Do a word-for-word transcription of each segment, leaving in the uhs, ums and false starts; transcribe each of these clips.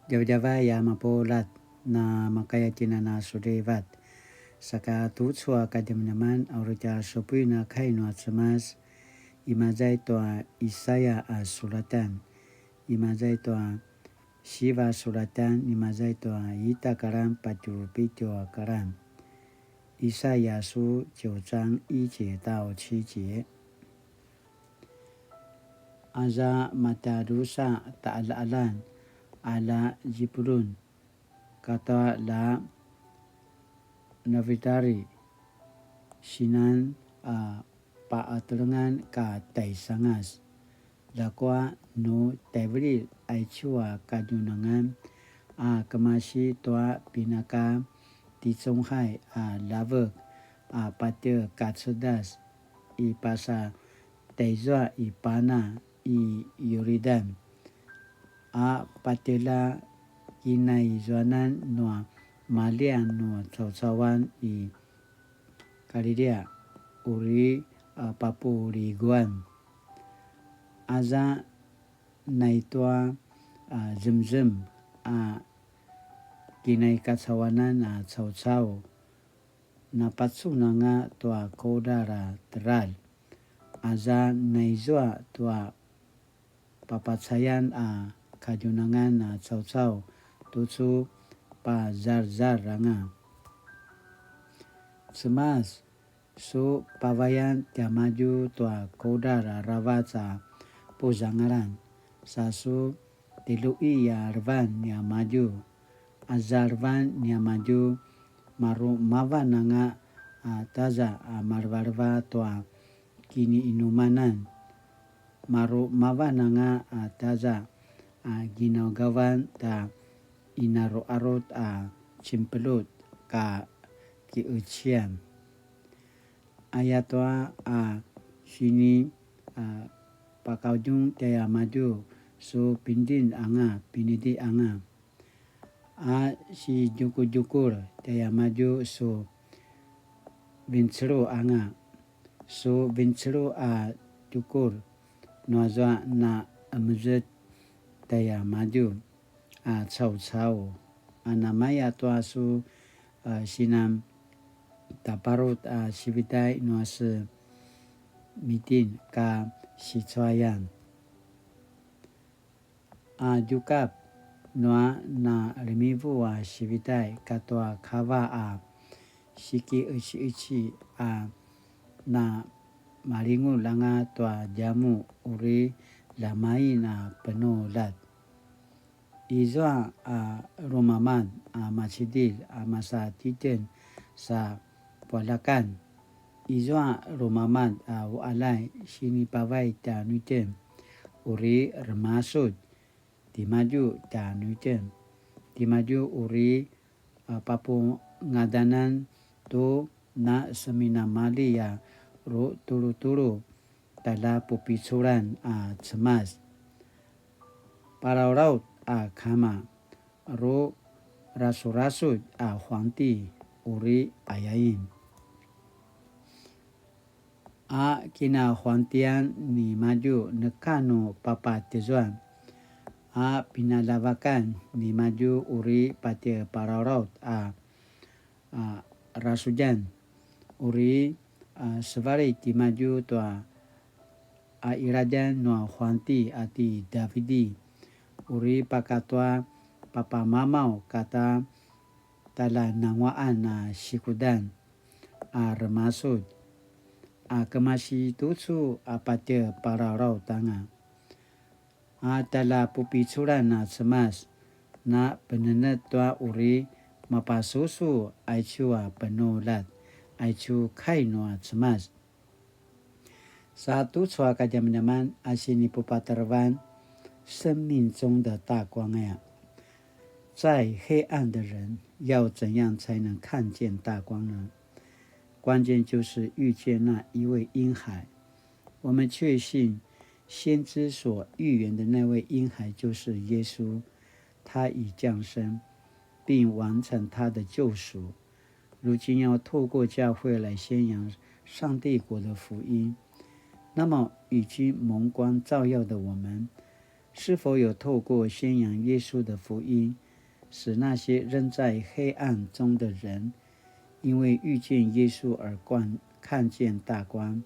Djavadjavay a mapuljat, na makaya tjen a na sulivat. Saka tucu a kadjamadjaman a uri tja supuin a kai nua Cemas, imaza i tua Isaya a sulatan, imaza i tua siva sulatan, imaza i tua ita karan patju pitju a karan. 以賽亞書九章一節到七節。 Aza matadrusa ta'ala'alan a la Zipulun katua la Navitali, sinan a pa'atelengan ka taisangas. Ljakua nu taivililj aicu a kadjunangan a kemasi tua pinaka ticunghay a ljavek a patje kacedas i pasa taizua i pana i Yuridan, a patje la kinaizuanan nua maljian nua caucauan i Kalilia, uri, a, papuliguan. Aza naitua, a, zemzem, a, kinaikacauanan a caucau, napacunanga tua kudral a teljar. Aza naizua tua papacayan a kadjunangan a caucau tucu pazarzar anga. Cemas, su pavayan tiamadju tua kudral aravac a puzangalan, sa su tilui a levan niamadju. Aza levan niamadju, maru mavan anga a taza a malevaleva tua kiniinumanan. Maru mavan anga a taza a ginaugavan ta inaruarut a cimpelut ka kiecian. Ayatua a sini a pakaudjung tiamadju su pindin anga, pinidi anga. A sidjukudjukul tiamadju su vincelu anga, su vincelu a djukul nuazua na emezet tiamadju a caucau. A namaya tua su, a, sinan taparut a sivitai nua se Mitin ka sicuayan. A djukap nua na remivu a sivitai katua kava a sikiecieci a na malingulj anga tua djamuq uri ljamain a penuljat. Izua a lumamad a macidilj a masa titjen sa pualjakan. Izua lumamad a uqaljay sinipavay tjanuitjen uri remasudj timadju tjanuitjen. Timadju uri a, papungadanan tu na seminamalji a rutulutulu tjaljapupiculan a Cemas. Palalaut a kama, rurasurasudj a huangti uri ayain. A kinahuangtian nimadju neka nu papatjezuan, a pinaljavakan nimadju uri patje palalaut a, a rasudjan, uri, a, sevalit timadju tua a qiladjan nua huangti a ti Davidi, uri pakatua papamamaw kata tjaljananguaqan a sikudan a remasudj, a kemasi tucu a patje palalaut anga. A tjaljapupiculan a Cemas, na penenet tua uri mapasusu aicu a penuljat, aicu kai nua Cemas. Sa tucu a kadjamadjaman a sinipupatarevan 生命中的大光 aya. 在黑暗的人要怎样才能看见大光呢？关键就是遇见那一位婴孩。我们确信先知所预言的那位婴孩就是耶稣，他已降生，并完成他的救赎。如今要透过教会来宣扬上帝国的福音。那么，已经蒙光照耀的我们，是否有透过宣扬耶稣的福音，使那些仍在黑暗中的人，因为遇见耶稣而观，看见大光，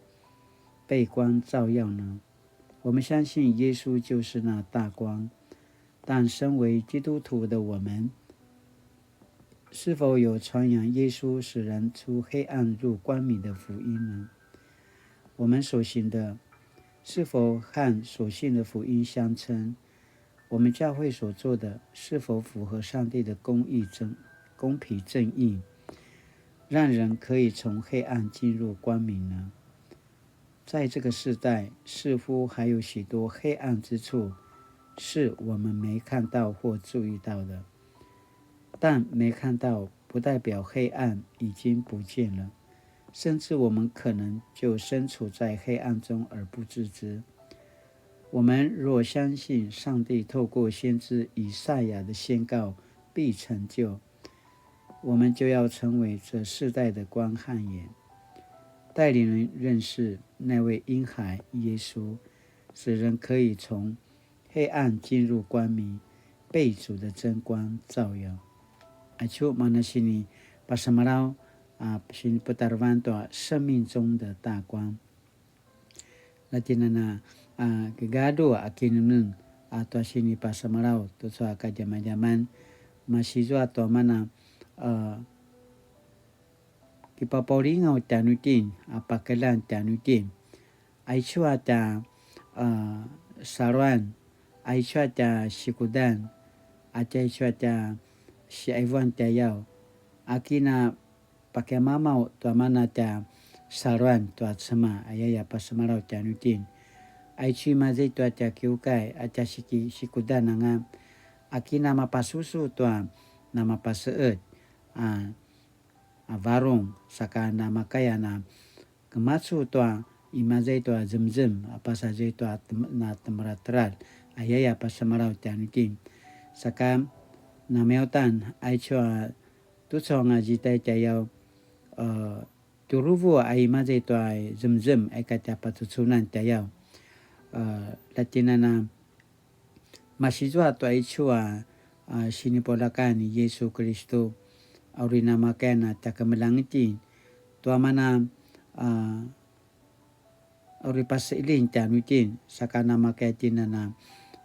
被光照耀呢？我们相信耶稣就是那大光，但身为基督徒的我们，是否有传扬耶稣使人出黑暗入光明的福音呢？我们所行的是否和所信的福音相称？我们教会所做的是否符合上帝的公义正，公平正义，让人可以从黑暗进入光明呢？在这个世代，似乎还有许多黑暗之处，是我们没看到或注意到的。但没看到不代表黑暗已经不见了，甚至我们可能就身处在黑暗中而不自知。我们若相信上帝透过先知以赛亚的宣告必成就，我们就要成为这世代的光和盐，带领人认识那位婴孩耶稣，使人可以从黑暗进入光明，被主的真光照耀。Aicu mana sini pasemalaw, a, sini putarevan tua 生命中的大光. Latinana, a, kegadu a kinemnem, a, tua sini pasemalaw, tucu a kadjamadjaman, masizua tua mana, a, kipapaulingaw tjanuitjen, a, pakeljang tjanuitjen. Aicu a tja, a, saluan, aicu a tja sikudan, a tja aicu a tja siaivuan tjayaw. Aki na pakiamamaw tua mana tja saluan tua Cemas, ayaya pasemalaw tjanuitjen. Aicu imaza i tua tja kiukai, a tja siki-, sikudan anga. Aki na mapasusu tua na mapaseet, a, a varung, saka namakaya na kemacu tua imaza i tua zemzem, a pasazua i tua tem-, na temerateral, ayaya pasemalaw tjanuitjen. Saka namiyautan, aicu a tucu anga zidai tjayaw, a, tjuruvu a imaza i tua zemzem, aika tja pacucunan tjayaw. A, latinana, masizua tua aicu a, a, sinipulakan ni Yesu Kiristu, a uri namakaya na tja kemeljang itjen, tua mana, a, a uri paseilin tjanuitjen, saka namakaya itjen a na,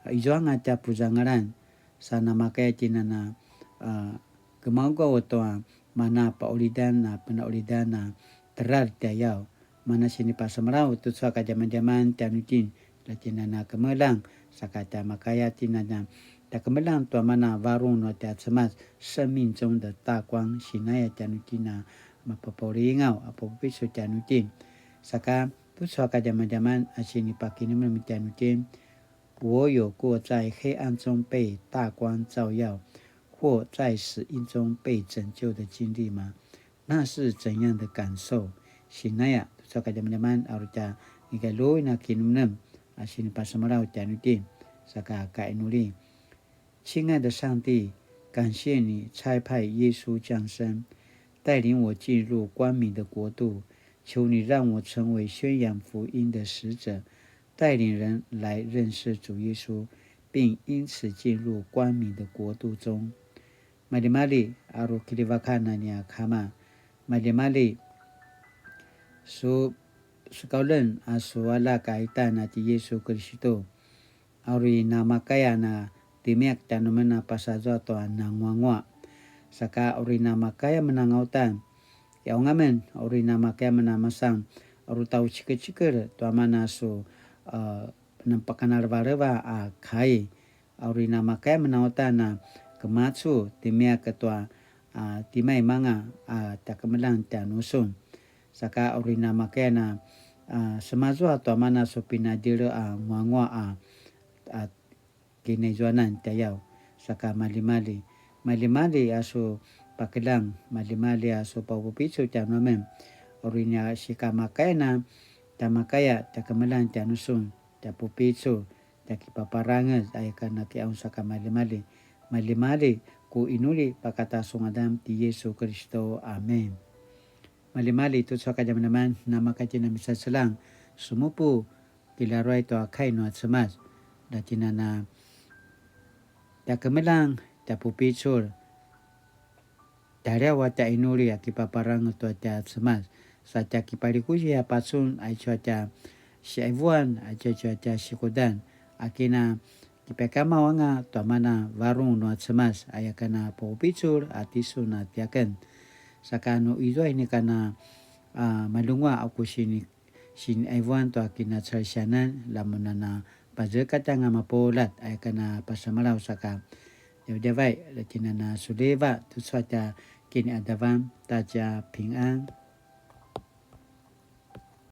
a, izuanga tja puzangalan, sa namakaya itjen a na, a, gemaugaw tua mana paulidan a penaulidan a teral tjayaw, mana sinipasemalaw tucu a kadjamadjaman tjanuitjen, latinana kemeljang, saka tja makaya itjen a na tja kemeljang tua mana varung nua tja Cemas, 生命中的大光, sinaya tjanuitjen a mapapaulingaw a papupicul tjanuitjen. Saka tucu a kadjamadjaman a sinipakinemnem tjanuitjen, 我有过在黑暗中被大光照耀，或在死荫中被拯救的经历吗？那是怎样的感受？Sinaya, tucu a kadjamadjaman, a uri tja kigaljuin a kinemnem, a sinipasemalaw tjanuitjen, saka kainuli. 亲爱的上帝，感谢你差派耶稣降生，带领我进入光明的国度。求你让我成为宣扬福音的使者，带领人来认识主耶稣，并因此进入光明的国度中。Maljimalji, a uri kiljivakan a nia Kama. Maljimalji, su, su kauljen a su aljak a ita na ti Yesu Kiristu. A uri namakaya na timiak tjanuamen a pasazua tua nanguanguaq. Saka a uri namakaya menangautan, kiqaung amen, a uri namakaya menamasan, a uri tjaucikecikel tua mana su, a, napakanalevaleva a kai. A uri namakaya menangautan a kemacu timiak tua, a, timaimanga a tja kemeljang tjanusun. Saka a uri namakaya na, a, semazua tua mana su pinadjele a nguanguaq a, a kinaizuanan tjayaw. Saka maljimalji, maljimalji a su pakeljang, maljimalji a su papupicul tjanuamen. A uri nia sikamakaya na tja makaya tja kemeljang tjanusun, tja pupicul, tja kipaparangez, aya ka na kiqaung saka maljimalji. Maljimalji ku inuli pakata su ngadan ti Yesu Kiristu. Amen. Maljimalji tucu a kadjamadjaman, namakaya itjen a misaseljang, sumupu, kilaruay tua kai nua Cemas. Latinana tja kemeljang, tja pupicul, tjaliaw a tja inuli a kipaparangez tua tja Cemas, sa tja kipalikuzi a pacun aicu a tja siaivuan, aicu a tja sikudan, a kina kipiakamaw anga tua mana varung nua Cemas, aya kana pupicul a tisun a tiaken. Saka nu izua inika na, a, malunguaq a ku sini siniaivuan tua kinacalisianan, lamunana pazekatjanga mapuljat, aya kana pasemalaw saka djavadjavai, latinana suliva, tucu a tja kiniadavan, ta tja pingan.